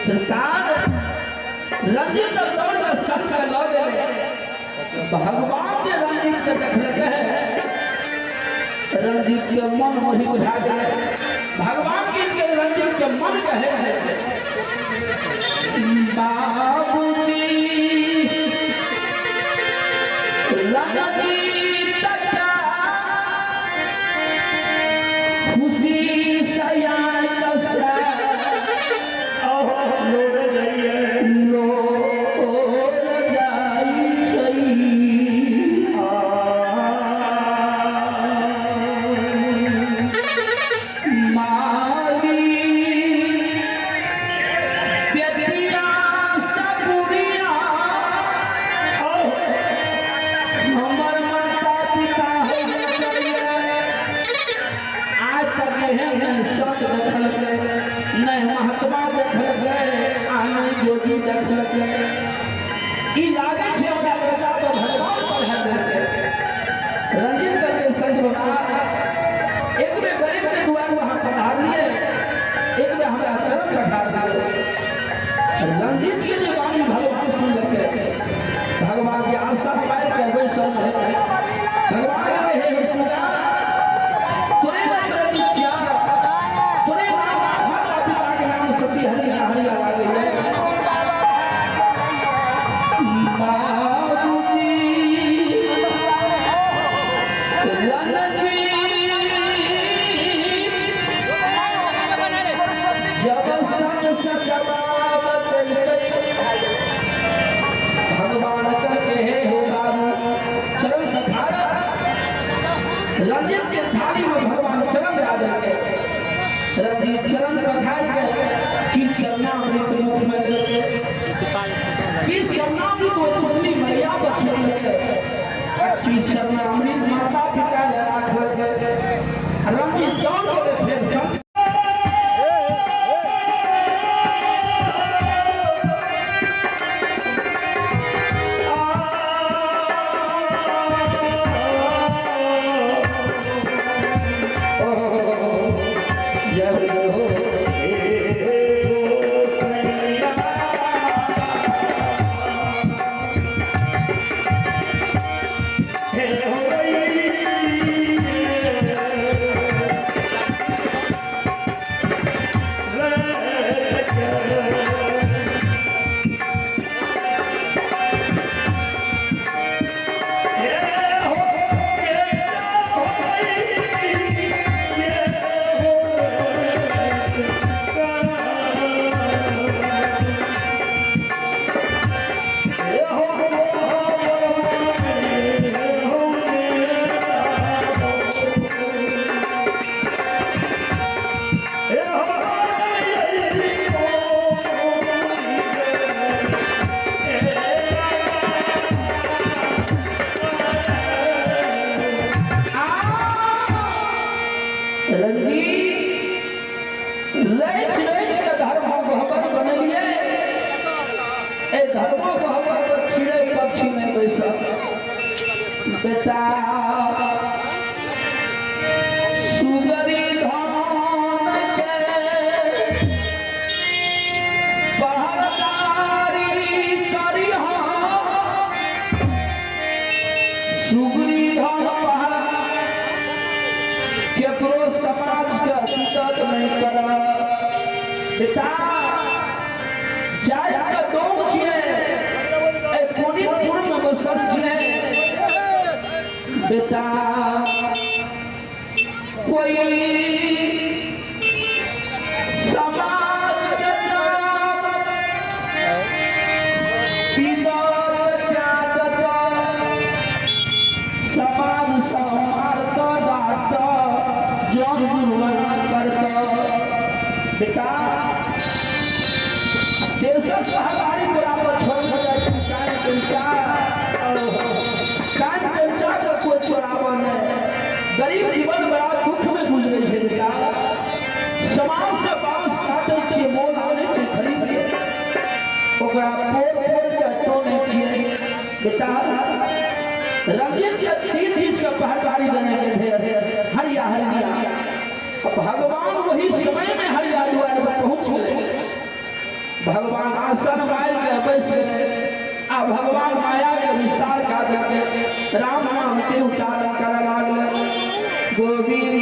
सरकार रंजीत दौड़ के संग में लऽ गेलै। भगवान जे रंजीत के देखलकै, रंजीत के मन मोहित भए गेलै। भगवान के रंजीत के मन कहे बाबूजी रंजीत का खुशी सयान से लोर जाइए लोर जाइ छै। मारी बेटिया सपुरिया हमर माता पिता हो आज तक एहन नहि संत देखलकै, नहि महात्मा देखलकै आ नहि योगी देखलकै। ई लागै छै हमरा बेटा पर भगवान पढ़ा देलकै। रंजीत करके संत बाबा, एक बेर गरीब के दुआर वहाँ पधारलिए, एक बेर हमरा चरण पठार दिए। रंजीत के जे वाणी भगवान सुन लेते, भगवान के आशा पाइ के बैसल रहे। भगवान के हे सुना तोरे नाम रंजीत, तोरे नाम माता पिता के नाम सती हरिया हरिया लागे है। बाबूजी रंजीत जब संग सचबावत भगवान करके हे हो बाबू चरण पखारा। रंजीत के थाली में भगवान चरण राजा के रंजीत चरण पखार के की चरणामृत मुख में लेके की चरणामृत वो पुतली मैया पर छोड़ लेके की चरणामृत माता पिता ले राख लेके रंजीत दौड़ के फिर संत जय हो। रंजीत रच रच के धर्म गहबर बनेलिए, ए धर्मो गहबर पर चिड़ै पक्षी नहीं बैसल। बेटा सुगरी धान के पहरदारी करिहा, सुगरी धान पहर केकरो समाज के दिक्कत नहीं कर। बेटा जाय के दौड़ छियै, ए कोनीपुर में बसल छियै। बेटा कोई समाज के नाम पितर त्यागत, समाज समार्त डाट जन दुर्बल करत। बेटा देशक सहकारी तोरा पर छोड़ के जाइ छै, कान कंचा कान कंचा के कोई चोराबऽ नहि। गरीब जीवन बड़ा दुख में गुजरे छै। बेटा समाज से बांस काटै छियै, मोल आनै छै खरीद के, ओकरा पोर पोर के टोनै छियै। बेटा रंजीत के तीन चीज के पहरदारी देने के थे हरिया हरिया। भगवान वही समय में हरिया द्वार पर पहुंच गए। भगवान राम नाम के उच्चारण करे लागले। गोविंद